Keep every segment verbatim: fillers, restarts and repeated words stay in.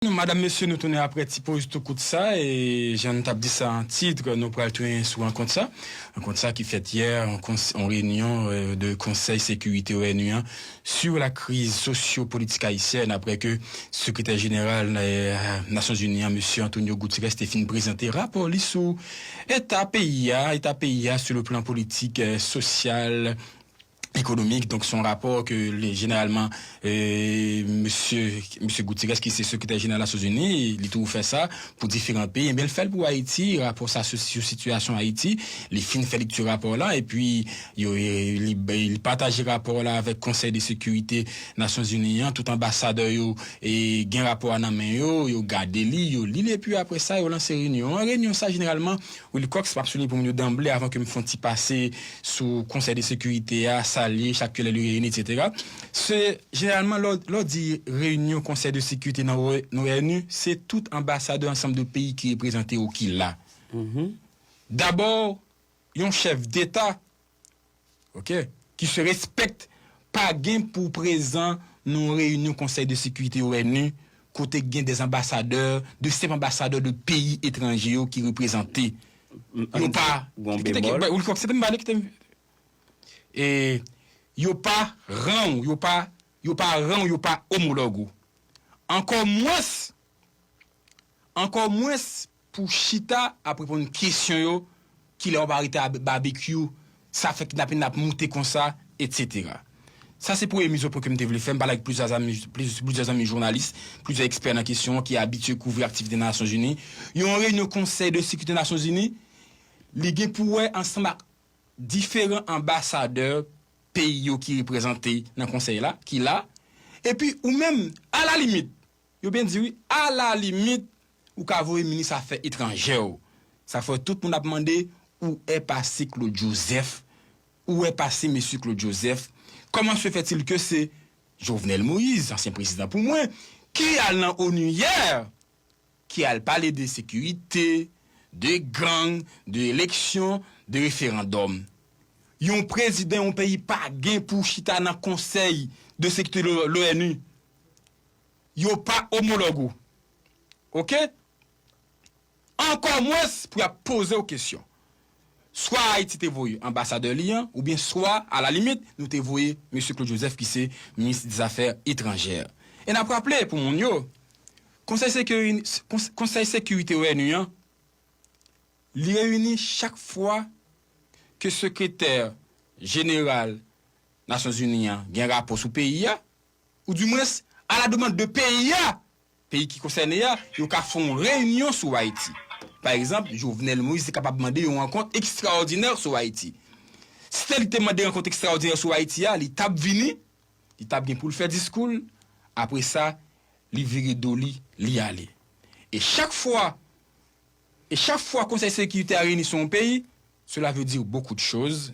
Nou, madam, mesye, nou tounen apre ti poz tou kout sa, e jan n t ap di sa an tit, nou pral tounen sou rankont sa. Rankont sa ki fèt yè, yon kons-, yon reyinyon, euh, de Konsèy Sekirite O N U an sur la crise socio-politique haïtienne, apre ke sekretè jeneral, euh, Nasyonzini an, mesye Antonio Guterres, te fin prezante rapò li sou eta peyi a, eta peyi a sou le plan politik, euh, sosyal, ekonomik. Donk, se yon rapò ke le, jeneralman, euh, mesye, mesye Guterres, ki se sekretè jeneral Nasyonzini, li toujou fè sa pou diferan peyi. Ebyen, l fè l pou Ayiti, rapò sa sou, sou sitiyasyon Ayiti. Li fin fè lekti rapò la, epi yo, li, li pataje rapò la avèk Konsèy de Sekirite Nasyonzini an. Tout anbasadè yo, e, gen rapò a nan men yo, yo gade li, yo li l, epi apre sa, yo lanse reyinyon an. Reyinyon sa, jeneralman, Wilcox, m ap souliye pou moun yo danble, avan ke m fè yon ti pase sou Konsèy de Sekirite a, sa l ye, chak kilè li reyini, etsetera. Se, jeneralman, lè w, lè w di reyinyon Konsèy de Sekirite nan O-, nan O N U, se tout anbasadè ansanm de peyi ki reprezante yo ki la. Dabò, yon chèf deta, ok, ki se respèkte, pa gen pou prezan nan yon reyinyon Konsèy de Sekirite O N U, kote gen de anbasadè, de senp anbasadè de peyi etranje yo ki reprezante. Yo pa, gon kite, bemòl. Wilcox, se te m pale, kite m, e, yo pa ran w, yo pa, yo pa ran w, yo pa omològ ou. Ankò mwens, ankò mwens pou chita ap reponn kesyon yo, kilè w ap arete a babekyou, sa fè kidnapin ap moute konsa, etsetera. Sa se premye mizopwen ke m te vle fè. M pale ak plizyè zanmi, pliz-, plizyè zanmi jounalis, plizyè ekspè nan kesyon an ki abitye kouvri aktivite nan Nasyonzini. Yon reyinyon Konsèy de Sekirite Nasyonzini, li gen pou wè ansanm ak diferan anbasadè peyi yo ki reprezante nan konsèy la, ki la. Epi ou menm, alalimit, yo byen di wi, alalimit, ou ka voye minis afè etranjè w. Sa fè tout moun ap mande, ou è pase Claude Joseph, ou è pase mesye Claude Joseph. Comment se fait-il que c'est Jovenel Moïse, ansyen prezidan pou mwen, ki al nan onu yè, ki al pale de sekirite, de gang, de eleksyon, de referandòm. Yon prezidan yon peyi pa gen pou chita nan konsèy de sekirite lo-, l'onu. Yo pa omològ ou. Ok? Ankò mwens pou y ap poze w kesyon. Swa Ayiti te voye anbasadè li an, oubyen swa, alalimit, nou te voye mesye Claude Joseph, ki se minis dèzafè etranjè. E n ap raple pou moun yo, Konsèy Sekiri-, Kons-, Konsèy Sekirite onu an, li reyini chak fwa ke sekretè jeneral Nasyonzini an gen rapò sou peyi a, ou dimwens, a la demande de peyi a, peyi ki konsène a, yo ka fè yon reyinyon sou Ayiti. Pa egzanp, Jovenel Moïse te kapab mande yon rankont ekstraòdinè sou Ayiti. Si te li te mande rankont ekstraòdinè sou Ayiti a, li t ap vini, li t ap gen pou l fè diskou l, apre sa, li vire do li, li ale. E chak fwa, e chak fwa Konsèy Sekirite a reyini sou yon peyi, cela veut dire beaucoup de choses.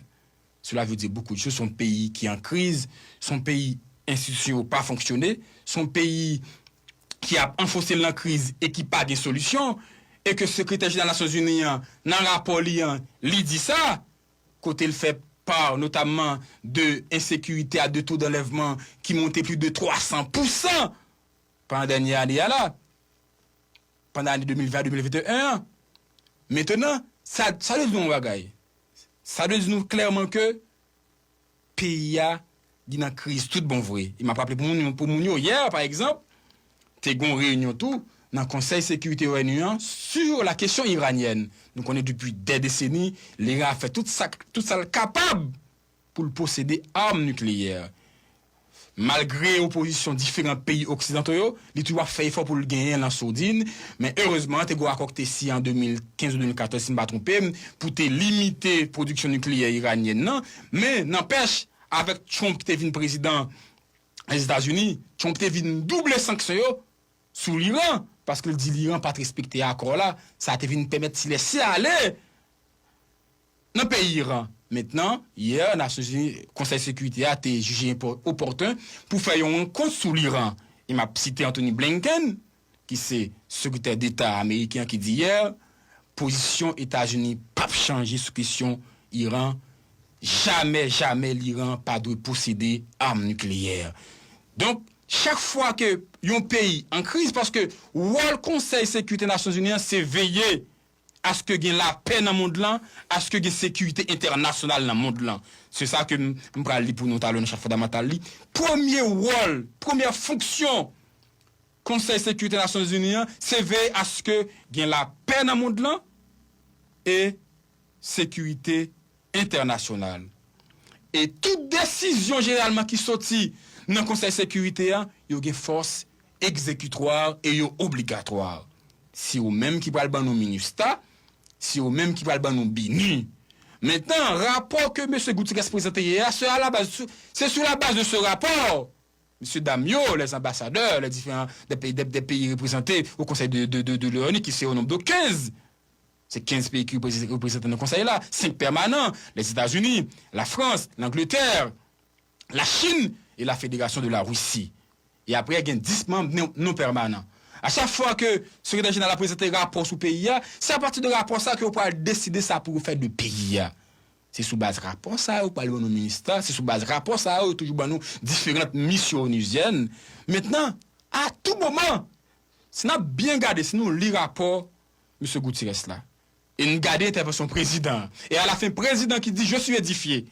Cela veut dire beaucoup de choses. Se yon peyi ki an kriz, se yon peyi enstitisyon yo pa fonksyone, se yon peyi ki ap anfonse l nan kriz e ki pa gen solisyon, e ke sekretè jeneral Nasyonzini an, nan rapò li an, li di sa, kote l fè pa notamman de ensekirite a, de to d'anlèvman ki monte plis de twa san pousan pandan dènye ane a la, pandan ane de mil ven a de mil venteyen an. Mentenan, sa, sa vle di nou yon bagay. Sa vle di nou klèman ke peyi a, li nan kriz tout bon vre. E m ap raple pou moun, pou moun yo, yè, pa egzanp, te gen yon reyinyon tou nan Konsèy Sekirite onu an sur la kesyon iranyèn. Nou konnen depi dè deseni, Leran ap fè tout sa, tout sa l kapab pou l posede arm nikleyè. Malgre opozisyon diferan peyi oksidanto yo, li toujou ap fè efò pou l genyen nan sourdin, men erezman, te gen yon akò ki te siyen an de mil kenz ou de mil katòz, si m pa twonpe m, pou te limite pwodiksyon nikleyè iranyèn nan, men nanpèch, avèk Trump ki te vin prezidan Lèzetazini, Trump te vin double sanksyon yo sou Liran, paske l di Liran pa t respekte akò la, sa te vin pèmèt ti lese ale nan peyi Iran. Mentnan, yè, Nasyonzini, Konsèy Sekirite a te jije enpò-, opòten pou fè yon rankont sou Liran. E m ap site Antony Blinken, ki se sekretè deta ameriken an, ki di yè, pozisyon Etazini p ap chanje sou kesyon Iran. Jamè, jamè Liran pa dwe posede arm nikleyè. Donk, Chak fwa ke yon peyi an kriz, paske wòl Konsèy Sekirite Nasyonzini an se veye aske gen lapè nan mond lan, aske gen sekirite entènasyonal nan mond lan. Se sa ke m, m pral li pou nou talè nan chak fondamantal li. Premye wòl, premyè fonksyon Konsèy Sekirite Nasyonzini an, se veye aske gen lapè nan mond lan e sekirite entènasyonal. E tout desizyon jeneralman ki soti nan Konsèy Sekirite a, yo gen fòs egzekitwa e yo obligatwa. Se ou menm ki pral ban nou MINUSTAH, se ou menm ki pral ban nou BINUH. Mentnan, rapò ke mesye Gutiérrez prezante yè a, se a la baz, se sou la baz de ce rapport, mesye dam yo, les ambassadeurs, les différents, des pays, des, des pays représentés au Conseil de, de, de, de l'ONU, qui c'est au nombre de quinze. Se kenz peyi ki reprezante nan konsèy la, senk pèmanan, Lèzetazini, Lafrans, Langletè, Lachin e la Fédération de la Russie. E apre, gen dis manm non, non pèmanan. A chak fwa ke sekretè jeneral la prezante rapò sou peyi a, se apati de rapò sa ke yo pral deside sa pou yo fè de peyi a. Se sou baz rapò sa yo pral ban nou MINUSTAH, se sou baz rapò sa yo toujou ban nou diferan misyon onuzyèn. Mentnan, a tou moman, si n ap byen gade, si nou li rapò mesye Gutiérrez la, e n gade entèvansyon prezidan an, e alafen prezidan ki di, je suis édifié.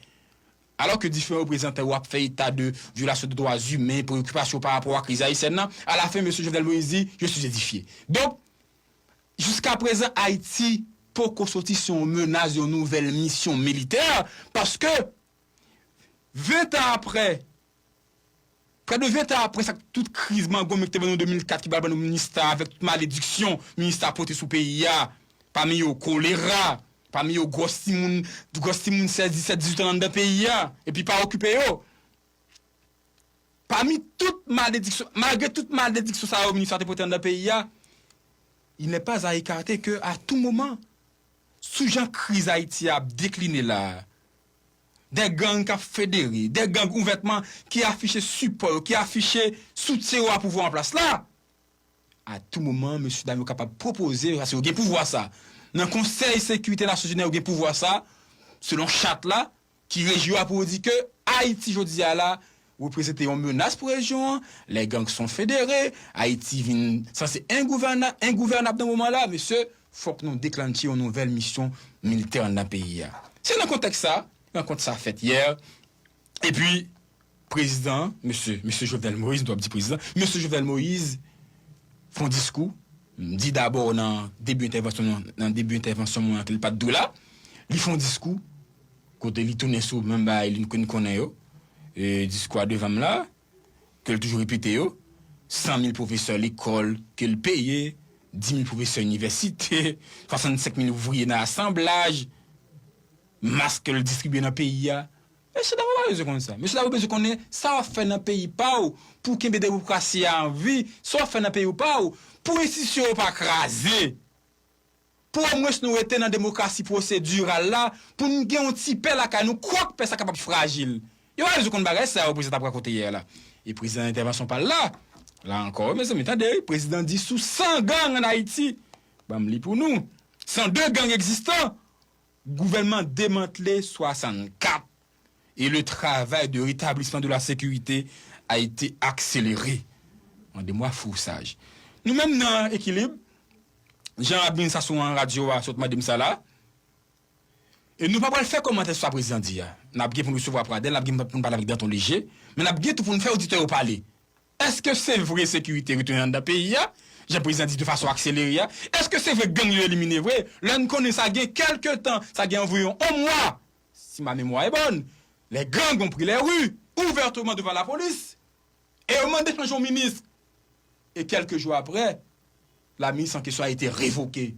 Alò ke diferan reprezantan yo ap fè eta de vyolasyon de dwa imen, preokipasyon pa rapò a kriz ayisyèn nan, alafen mesye Jovenel Moïse di, je suis édifié. Donk, jiska prezan, Ayiti poko soti sou yon menas yon nouvèl misyon militè, paske ven tan apre, prè de ven tan apre sa, tout kriz mangonmen ki te ban nou de mil kat, ki pral ban nou MINUSTAH, avèk tout malediksyon MINUSTAH pote sou peyi a, pami yo kolera, pami yo gwòs timoun, gwòs timoun sèz, disèt, dizuit an anndan peyi a, epi pa okipe yo. Pami tout malediksyon, malgre tout malediksyon sa yo MINUSTAH te pote anndan peyi a, il n'est pas à écarter que à tout moment, sou jan kriz Ayiti a ap dekline la, de gang k ap federe, de gang ouvètman ki afiche sipò yo, ki afiche soutyen yo a pouvwa an plas la, a tou moman, mesye dam yo kapab pwopoze, paske yo gen pouvwa sa. Nan Konsèy Sekirite Nasyonzini, yo gen pouvwa sa, selon chat la, ki reji yo a pou yo di ke Ayiti jodi a la reprezante yon menas pou rejyon an, les gangs sont fédérés, Ayiti vin sanse engouvèna-, engouvènab nan moman la, mesye, fòk nou deklanche yon nouvèl misyon militè anndan peyi a. Se nan kontèks sa, rankont sa fèt yè, epi prezidan, mesye, mesye Jovenel Moïse, m t ap di prezidan, mesye Jovenel Moïse fè yon diskou, m di dabò nan debi entèvansyon, nan debi entèvansyon mwen an ke l pa t dwe la, li fè yon diskou, kote li tounen sou menm bagay li, ke n konnen yo, e, diskou a devan m la, ke l toujou repete yo, san mil pwofesè lekòl ke l peye, dis mil pwofesè inivèsite, swasannsenk mil ouvriye nan asanblaj, mas ke l distribye nan peyi a. Mesye dam, ou pa bezwen konn sa. Mesye dam, ou bezwen konnen sa w ap fè nan peyi pa w pou kenbe demokrasi a an vi, sa w ap fè nan peyi w pa w pou enstitisyon yo pa kraze. Pou omwens nou rete nan demokrasi pwosediral la, pou n gen yon ti pè lakay nou, kwak pè sa kapab frajil. Yo pa bezwen konn bagay sa yo prezidan t ap rakonte yè la. E prezidan nan entèvansyon pa l la, la ankò, mezanmi, tande, wi, prezidan di sou san gang ann Ayiti, ban m li pou nou, san de gang egzistan, gouvènman demantle swasannkat et le travail de rétablissement de la sécurité a été accéléré. Rendez-moi fou sage. Nou menm nan Ekilib, jan administrasyon an radyo a sot mande m sa la, e nou pa pral fè kòmantè sou sa prezidan di a. N ap gen pou n resevwa Pradel, n ap gen pou n pale avèk Danton Leger, men n ap gen tou pou n fè oditè yo pale. Èske se vre sekirite retounen anndan peyi a, jan prezidan di de fason akselere a? Èske se vre gang yo elimine vre? Lè n konnen sa gen kèlke tan, sa gen anviwon yon mwa, si ma mémoire est bonne, les gangs ont pris les rues ouvertement devant la police e yo mande chanje yon minis. E kèlke jou apre, la minis an kesyon a été révoquée.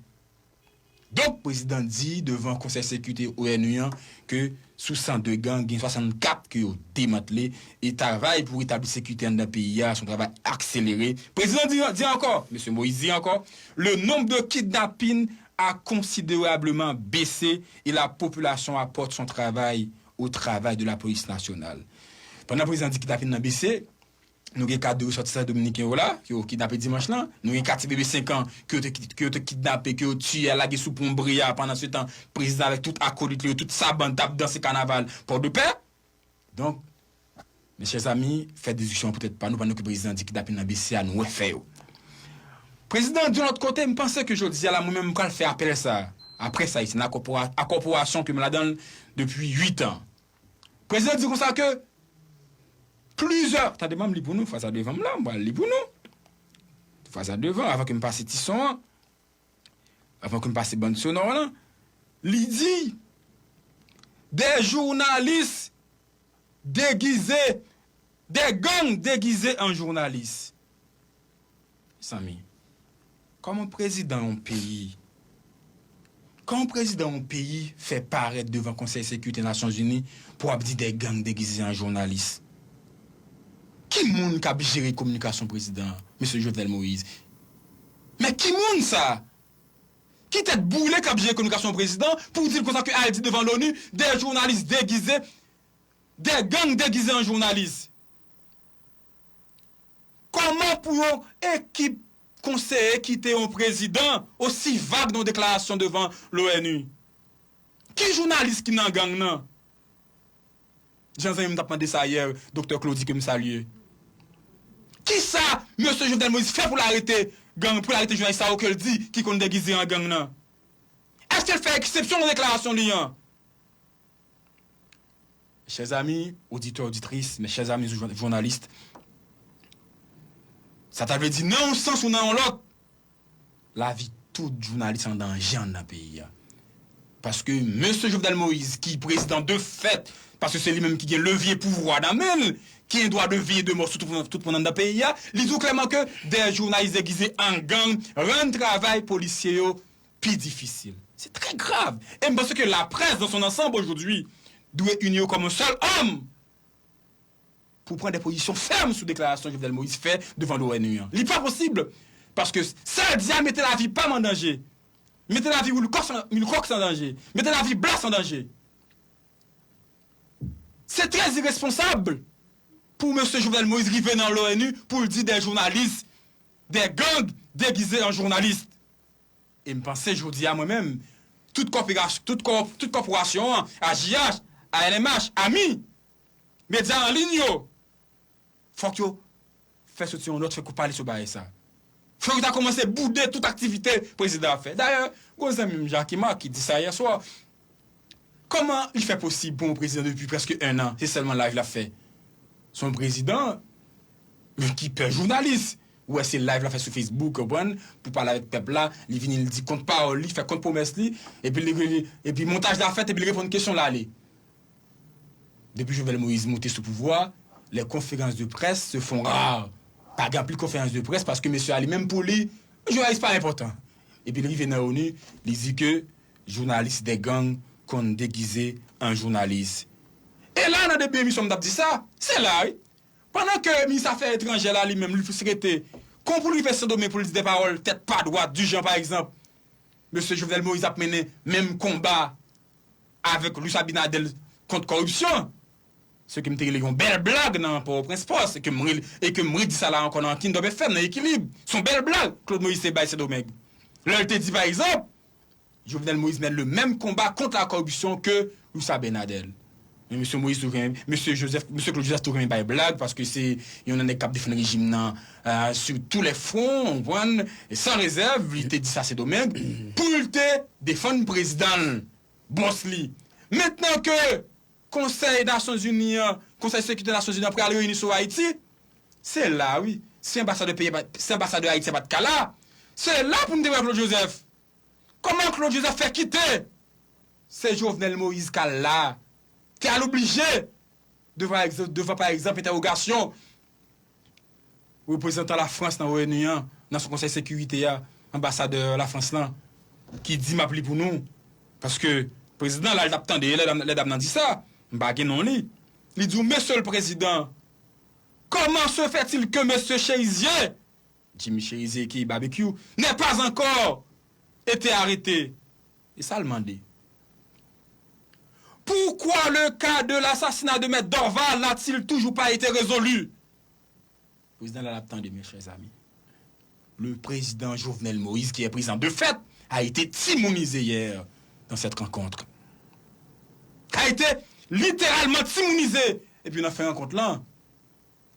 Donk, prezidan di devan Konsèy Sekirite ONU an ke sou san de gang, gen swasannkat ke yo demantle e travay pou retabli sekirite anndan peyi a se yon travay akselere. Prezidan di, di ankò, mesye Moïse di ankò, le nombre de kidnappings a considérablement baissé et la population apporte son travail au travail de la police nationale. Pandan prezidan di kidnapin nan bese, nou gen ka de resòtisan dominiken yo la, ke yo kidnape dimanch lan. Nou gen ka ti bebe senk an, ke yo te, ke yo te kidnape, ke yo tiye, lage sou pon Brea. Pandan se tan, prezidan avèk tout akolit li yo, tout sa bann t ap danse kanaval Pòdepè. Donk, Mes chers amis, fè dezisyon poutèt pa nou, pandan ke prezidan di kidnapin nan bese a, nou wè fè yo. Prezidan, di yon lòt kote, m panse ke jodi a la, mwen menm, m pral fè apèl sa, aprè sa, isi, nan kòpora-, a kòporasyon ke m ladan l depi uit an. Prezidan di konsa ke plizyè, tande m li pou nou, fraz a devan m la, m pral li pou nou. Fraz a devan, avan ke m pase ti son an, avan ke m pase bann sonò lan, li di, des journalistes déguisés, des gangs déguisés en journalistes. Mezanmi, kòman prezidan yon peyi, kòman prezidan yon peyi fè parèt devan Konsèy Sekirite Nasyonzini pou ap di des gangs déguisés en journalistes? Ki moun k ap jere kominikasyon prezidan an, mesye Jovenel Moïse? Men ki moun sa? Ki tèt boule k ap jere kominikasyon prezidan pou di l konsa ke al di devan l'ONU, des journalistes déguisés, des gangs déguisés en journalistes? Kòman pou yon ekip konseye kite yon prezidan osi vag nan yon deklarasyon devan l'ONU? Ki jounalis ki nan gang nan? Jan zanmi m t ap mande sa yè, Doktè Claudy ke m salye. Kisa mesye Jovenel Moïse fè pou l arete gang, pou l arete jounalis sa yo ke l di ki konn degize an gang nan? Èske l fè eksepsyon nan deklarasyon li an? Chè zami, oditè, oditris, mes chers amis jou-, jounalis, sa ta vle di nan yon sans ou nan yon lòt, lavi tout jounalis an danje anndan peyi a. Paske mesye Jovenel Moïse, ki prezidan de fèt, paske se li menm ki gen levye pouvwa nan men l, ki gen dwa de vi e de mò sou tout, tout moun anndan peyi a, li di w klèman ke des journalistes déguisés en gang rann travay polisye yo pi difisil. Se trè grav. E m panse ke laprès dans son ensemble aujourd'hui dwe ini yo kòm yon sèl òm pou pran de pozisyon fèm sou deklarasyon Jovenel Moïse fè devan l'ONU an. Li pa posib, paske sa l di a mete lavi pa m an danje, mete lavi Wilcox an, Wilcox an danje, mete lavi Blas an danje. Se trè iresponsab pou mesye Jovenel Moïse rive nan l'ONU pou l di des journalistes, des gangs déguisés en journalistes. E m panse jodi a mwen menm, tout kòporasyon, tout kò-, tout kòporasyon an, A J H, A L M H, ami, medya an liy yo, fòk yo fè soti yon nòt, fè kou pale sou bagay sa. Fòk yo ta kòmanse boude tout aktivite prezidan ap fè. Dayè, gon zanmi m Jakima ki di sa yè swa. Kòman li fè posib pou yon prezidan depi prèske en an, se sèlman live l ap fè? Se yon prezidan ki pè jounalis. Ou wè se live l ap fè sou Facebook, konprann, pou pale avèk pèp la, li vini, li di kont pawòl li, fè kont pwomès li, epi li, li, epi montaj la fèt, epi li reponn kesyon l ale. Depi Jovenel Moïse moute sou pouvwa, les conférences de presse se font rares. Pa gen anpil konferans de près paske mesye a li menm pou li, jounalis pa enpòtan. Epi li rive nan l'ONU, li di ke jounalis des gangs konn degize an jounalis. E la, nan debi emisyon m t ap di sa, se la, wi. Pandan ke minis afè etranjè la, li menm, li plis rete, kon pou l rive Sendomeng pou l di de pawòl tèt pa dwat, di jan, pa egzanp, mesye Jovenel Moïse ap mennen menm konba avèk Luis Abinader kont kòripsyon. Se ke m te rele yon bèl blag nan Pòtoprens Post, e ke m rele, e ke m redi sa la ankò nan Kingdom F M, nan Ekilib. Se yon bèl blag Claude Moïse te bay Sendomeng. Lè l te di, pa egzanp, Jovenel Moïse mène le même combat contre la corruption que Luis Abinader. Men mesye Moïse tou renmen, mesye Joseph, mesye Claude Joseph tou renmen bay blag, paske se yon nèg k ap defann rejim nan, euh, sur tous les fronts, ou konprann, e san rezèv, li te di sa Sendomeng, pou l te defann prezidan l, bòs li. Mentnan ke Konsèy Nasyonzini an, Konsèy Sekirite Nasyonzini an pral reyini sou Ayiti, se la, wi, si anbasadè peyi a pa, si anbasadè Ayiti a pa t ka la, se la pou n te wè Claude Joseph. Kòman Claude Joseph fè kite? Se Jovenel Moïse k al la, ki al oblije, devan egzanp, devan, pa egzanp, entèwogasyon reprezantan Lafrans nan ONU an, nan sou Konsèy Sekirite a, anbasadè Lafrans lan, ki di, m ap li pou nou, paske prezidan la, l t ap tande lè dam, lè dam nan di sa, m pa gen non li. Li di w, Monsieur le Président, comment se fait-il que Monsieur Chérizier, Jimmy Chérizier ki Barbecue, n'ait pas encore été arrêté? E sa l mande. Pourquoi le cas de l'assassinat de Maître Dorval n'a-t-il toujours pas été résolu? Prezidan la, l ap tande, mes chers amis. Le président Jovenel Moïse, qui est président de fait, a été timounizé hier dans cette rencontre. A été littéralement timounizé. Epi nan fen rankont lan,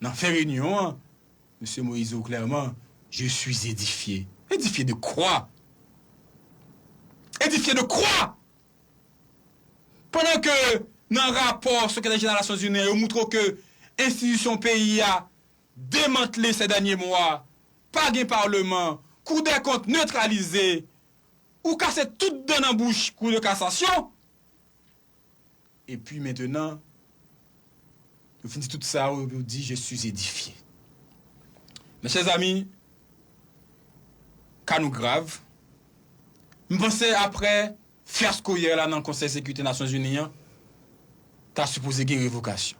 nan fen reyinyon an, Mesye Moïse di w klèman, je suis édifié. Édifié de quoi? Édifié de quoi? Pandan ke nan rapò Sekretè Jeneral Nasyonzini an, yo moutre w ke enstitisyon peyi a demantle se dènye mwa, pa gen palman, Kou dè kont netralize, ou kase tout dan nan bouch Kou de kasasyon, epi mentenan, yo fin di tout sa, yo di, je suis édifié. Mes chers amis, ka nou grav. M panse apre fyasko yè la nan Konsèy Sekirite Nasyonzini an, ta sipoze gen revokasyon.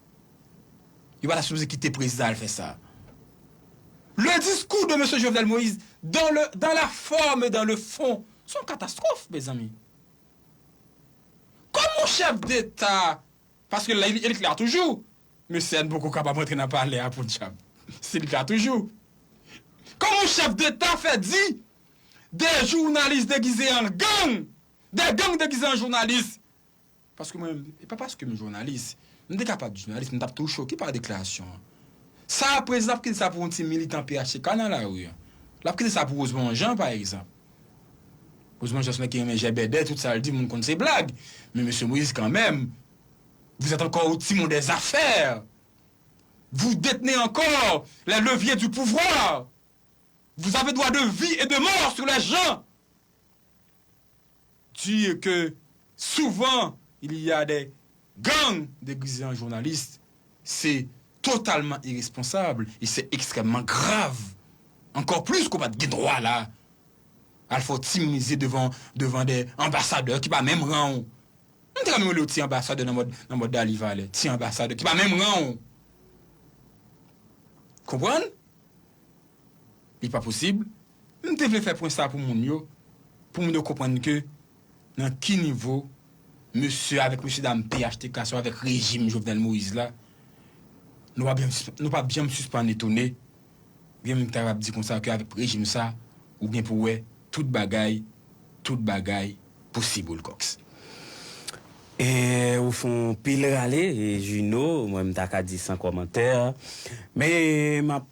Yo pa ta sipoze kite prezidan al fè sa. Le discours de Mesye Jovenel Moïse, dans le, dans la forme et dans le fond, se yon katastwòf, mezanmi. Kòman yon chèf deta, paske la, li, li la toujou, mesye a n poko kapab antre nan palè a podyab. Se li la toujou. Kòman yon chèf deta fè di de jounalis degize an gang, de gang degize an jounalis? Paske mwen, e pa paske m jounalis, m te ka pa t jounalis, m t ap tou choke pa deklarasyon an. Sa, prezidan ap kite sa pou yon ti militan P H T K nan lari a. L ap kite sa pou Rosemond Jean, pa egzanp. Rosemond Jean se nèg ki renmen jèbèdè, tout sa l di, moun konn se blag. Men mesye Moïse, kanmenm, vous êtes encore au timon des affaires. Vous détenez encore les leviers du pouvoir. Vous avez droit de vie et de mort sur les gens. Dire que souvent il y a des gangs déguisés en journalistes, c'est totalement irresponsable et c'est extrêmement grave. Encore plus qu'on va te droit là. Al fò timize devan, devan de anbasadè ki pa menm ran w. M te ka menm rele w ti anbasadè nan mòd, nan mòd Dali Valè. Ti anbasadè ki pa menm ran w. Konprann? Li pa posib. M te vle fè pwen sa pou moun yo, pou moun yo konprann ke nan ki nivo mesye avèk mesye dam P H T K sa yo avèk rejim Jovenel Moïse la, nou pa byen, nou pa janm sispann etone. Gen moun ki ta kapab di konsa ke avèk rejim sa, ou gen pou wè tout bagay, tout bagay posib, Wilcox. E ou fè yon pil rale, e Juno, mwen m ta ka di san kòmantè. Men m ap